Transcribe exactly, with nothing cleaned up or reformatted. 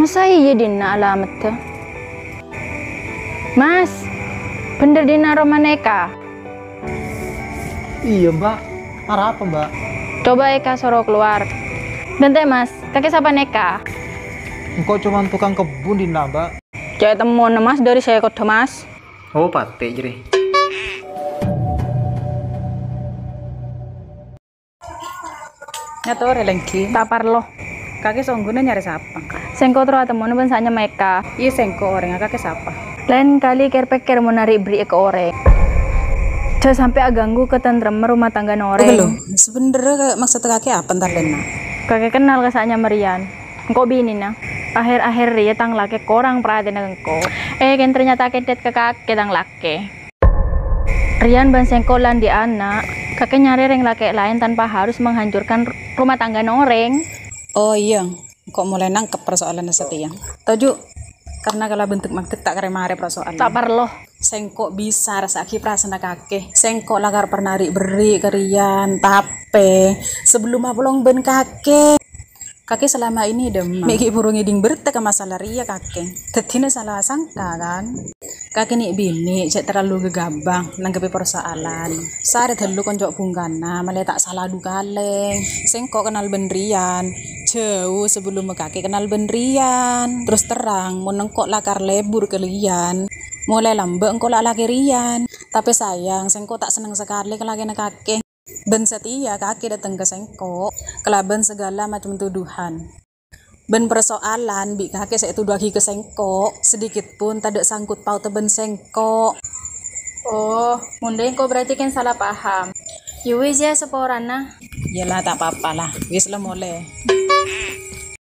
Masa iyâ dinna' alameddhâ? Mas, bhendher dinna' romana Eka? Iyâ, Mbak. Arapa, Mbak? Coba Eka soro kalowar. Bhente, Mas, kakè sapa Eka? Engko' coma tokang kebbhun dinna', Mbak. Cè' temmona, Mas, dhâri sèkoddhâ, Mas. Oh, patè' jârèya. Nyatorè, Lenggi. Ta' parlo. Kakè songghuna nyarè sapa? Sèngko' terro atemmona bân sè anyama Eka. Iyâ, sèngko' orèngnga kakè sapa? Laèn kalè kèr-pèkkèr mon arè' bherri'â ka orèng. Jhâ' sampè' aghânggu katentreman rumah tanggana orèng. Oke, lho. Sabhendherra ka-, maksodda kakè apa entar dâ'enna'? Kakè kennal ka sè anyama Rian. Engko' binèna. Akhèr-akhèr rèya tang lakè korang parhatèna ka engko'. Eh, kèng ternyata kèdhât ka kakè tang lakè. Rian bân sèngko' la andi' ana', kakè nyarè rèng lakè' laèn tanpa harus menghancurkan rumah tanggana orèng. Oh iyâ, engko' molaè nangkep parsoalanna satèya. Toju', karna kalabân dâk-magdâk ta' karè marè parsoalan. Ta' parlo. Sèngko' bisa rassa'aghi parasana kakè. Sèngko' lakar pernah arè' bherri' ka Rian, tapè sabellunna apolong bân kakè, kakè salama ini dâ'emma. Mè' ghi' bhuru ngèdhing bertè ka masalah rèya, kakè. Dhâddhina sala sangka, kan? Kakè nè' binè' cè' terlalu ghâghâbâng nangghâbây parsoalan. Sarè ghâllu konco' bhungkana, malè ta' sala du kalèng. Sèngko' kennal bân Rian. Jhâu sabellunna kakè kennal bân Rian. Terros terrang, mon engko' lakar lebur ka Rian, molaè lambâ' engko' la lakè Rian. Tapè sayang, sèngko' ta' senneng sakalè ka lakèna kakè. Bân satèya kakè dâteng ka sèngko' kalabân saghâlâ macem tuduhan. Bân parsoalan bi' kakè sè ètuduwaghi ka sèngko', sedikit pun tadâ' sangkut pautna bân sèngko'. Oh, mon dâ' engko' berarti kan salah paham. Ya wis ya, saporana. Yâ la, ta' pa-apa la. Wis la molè.